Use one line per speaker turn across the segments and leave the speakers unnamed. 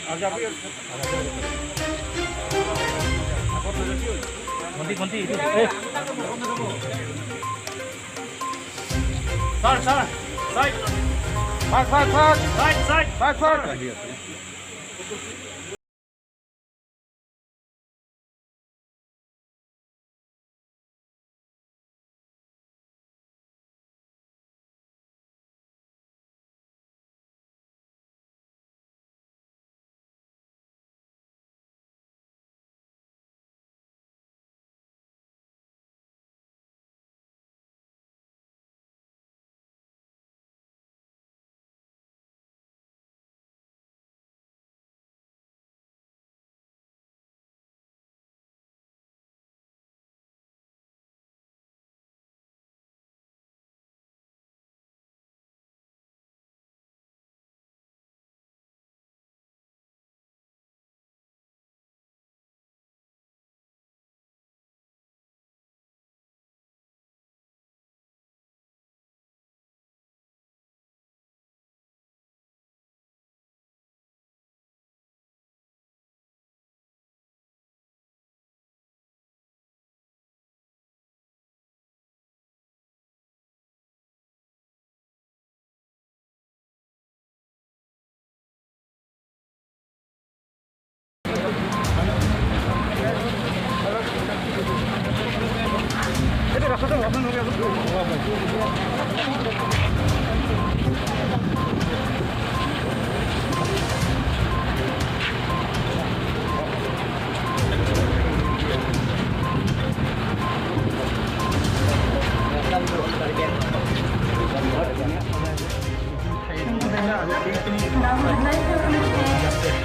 Sir, sir, side. Back, back, back. Side, side. Back, back.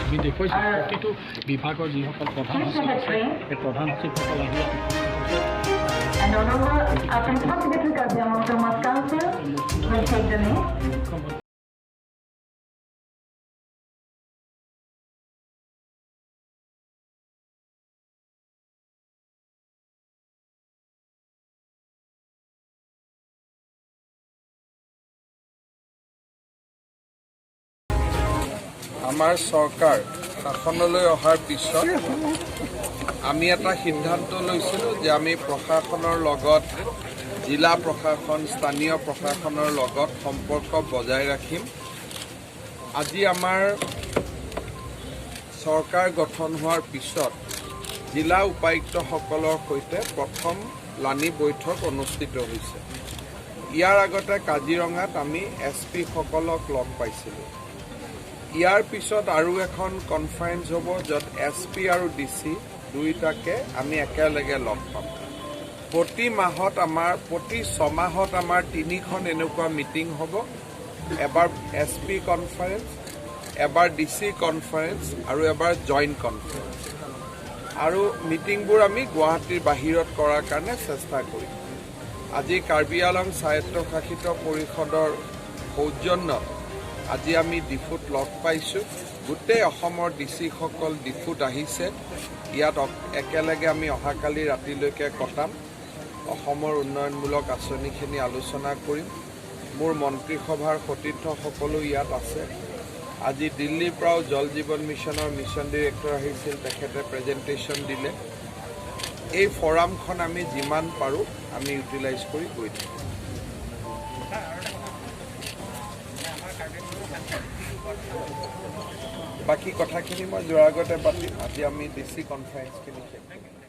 আমি দেখুৱাইছোঁ প্ৰতিটো বিভাগৰ যিসকল প্ৰধান সচিব আছে, সেই প্ৰধান সচিবসকল আহি
And Honorable Principal Secretary Karbi Anglong Autonomous Council will take the name.
আমাৰ চৰকাৰ শাসনলৈ অহাৰ পিছত আমি এটা সিদ্ধান্ত লৈছিলোঁ যে আমি প্ৰশাসনৰ লগত, জিলা প্ৰশাসন, স্থানীয় প্ৰশাসনৰ লগত সম্পৰ্ক বজাই ৰাখিম। আজি আমাৰ চৰকাৰ গঠন হোৱাৰ পিছত জিলা উপায়ুক্তসকলৰ সৈতে প্ৰথম লানি বৈঠক অনুষ্ঠিত হৈছে। ইয়াৰ আগতে কাজিৰঙাত আমি এছ পিসকলক লগ পাইছিলোঁ। ইয়াৰ পিছত আৰু এখন কনফাৰেন্স হ'ব য'ত এছ পি আৰু ডি চি দুয়োটাকে আমি একেলগে লগ পাম। প্ৰতি মাহত আমাৰ, প্ৰতি ছমাহত আমাৰ তিনিখন এনেকুৱা মিটিং হ'ব। এবাৰ এছ পি কনফাৰেন্স, এবাৰ ডি চি কনফাৰেন্স আৰু এবাৰ জইণ্ট কনফাৰেন্স। আৰু মিটিংবোৰ আমি গুৱাহাটীৰ বাহিৰত কৰাৰ কাৰণে চেষ্টা কৰিম। আজি কাৰ্বি আংলং স্বায়ত্তশাসিত পৰিষদৰ সৌজন্যত আজি আমি ডিফুত লগ পাইছোঁ। গোটেই অসমৰ ডি চিসকল ডিফুত আহিছে। ইয়াত একেলগে আমি অহাকালি ৰাতিলৈকে কটাম। অসমৰ উন্নয়নমূলক আঁচনিখিনি আলোচনা কৰিম। মোৰ মন্ত্ৰীসভাৰ সতীৰ্থসকলো ইয়াত আছে। আজি দিল্লীৰ পৰাও জল জীৱন মিছনৰ মিছন ডিৰেক্টৰ আহিছিল, তেখেতে প্ৰেজেণ্টেশ্যন দিলে। এই ফৰামখন আমি যিমান পাৰোঁ আমি ইউটিলাইজ কৰি গৈ থাকিম। বাকী কথাখিনি মই যোৱাৰ আগতে পাতিম। আজি আমি ডি চি কনফাৰেঞ্চখিনি শেষ কৰিম।